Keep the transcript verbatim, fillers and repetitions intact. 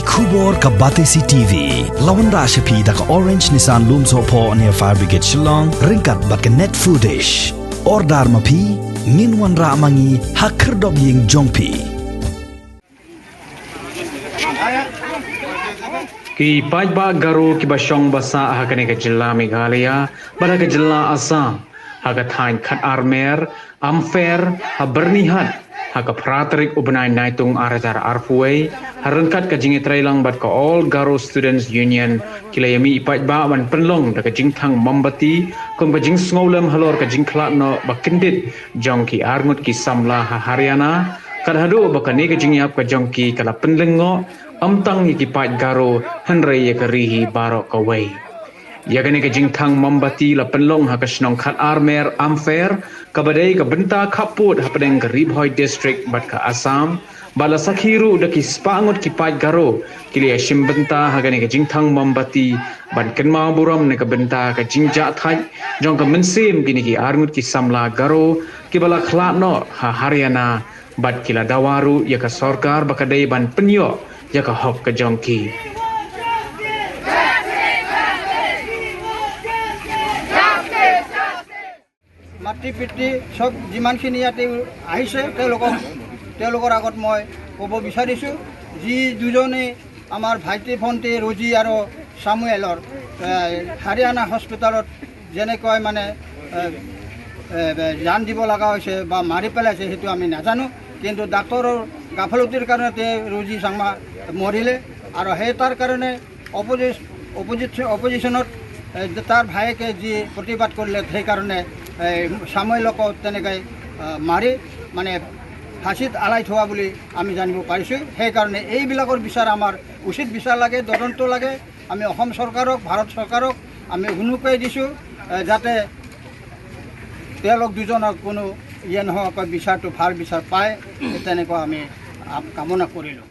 Khubor ka Batesi T V la wanrah sha phi da ka Orange Nissan Lumsohphoh near Fire Brigade Shillong ryngkat bad ka Net Foodish. Order ma phi, ngin wanrah ma ngi ha khyrdop ïing jong phi. Ki paidbah Garo kiba shong ba sah ha kane ka jylla Meghalaya bad ha ka jylla Assam, ha ka thaiñ Khatarmer, Ampher, ha Byrnihat, ha ka phra tarik u bnai Naitung ar hajar arphew wei, ha ryngkat ka jingïatreilang bad ka All Garo Students Union, ki la ïamih paidbah ban pynlong da ka jingthang mombati kum ka jingsngewlem halor ka jingkhlad noh ba kyndit jong ki arngut ki samla ha Haryana, kat haduh ba kane ka jingïap ka jong ki ka la pynlyngngoh ym tang ïa ki paid Garo hynrei ïa ka ri hi baroh kawei. Ïa kane ka jingthang mombati la pynlong ha ka shnong Khatarmer, Ampher, kaba dei ka bynta khappud hapdeng ka Ri Bhoi District bad ka Assam, bad la sakhi ruh da ki spah ngut ki paid Garo, ki la ïashim bynta ha kane ka jingthang mombati ban kynmaw burom na ka bynta ka jingjahthait jong ka mynsiem kine ki arngut ki samla Garo kiba la khlad noh ha Haryana, bad ki la dawa ruh ïa ka sorkar ba ka dei ban pynïoh ïa ka hok ka jong ki. মাতৃ পিতৃ সব যিমানখিনি ইয়াতে আহিছে, তেওঁলোকক, তেওঁলোকৰ আগত মই ক'ব বিচাৰিছোঁ, যি দুজনে আমাৰ ভাইটি ভণ্টি ৰজি আৰু চামুৱেলৰ, এ, হাৰিয়ানা হস্পিটেলত যেনেকৈ মানে, এ, এ, জান দিব লগা হৈছে বা মাৰি পেলাইছে, সেইটো আমি নাজানো। কিন্তু ডাক্তৰৰ গাফলতিৰ কাৰণে তে ৰজি চাংমা মৰিলে আৰু সেই তাৰ কাৰণে অপজিচ-, অপজিচ-, অপজিশ্যনত, এ, তাৰ ভায়েকে যি প্ৰতিবাদ কৰিলে, সেইকাৰণে, এ, চামুৱেলকো তেনেকৈ, আ, মাৰি মানে ফাঁচীত আলাই থোৱা বুলি আমি জানিব পাৰিছোঁ। সেইকাৰণে এইবিলাকৰ বিচাৰ আমাৰ উচিত বিচাৰ লাগে, তদন্ত লাগে। আমি অসম চৰকাৰক, ভাৰত চৰকাৰক আমি হুনুকুৱাই দিছোঁ, এ, যাতে তেওঁলোক দুজনক কোনো ইয়ে নোহোৱাকৈ বিচাৰটো ভাল বিচাৰ পায়, তেনেকুৱা আমি আ-, কামনা কৰিলোঁ।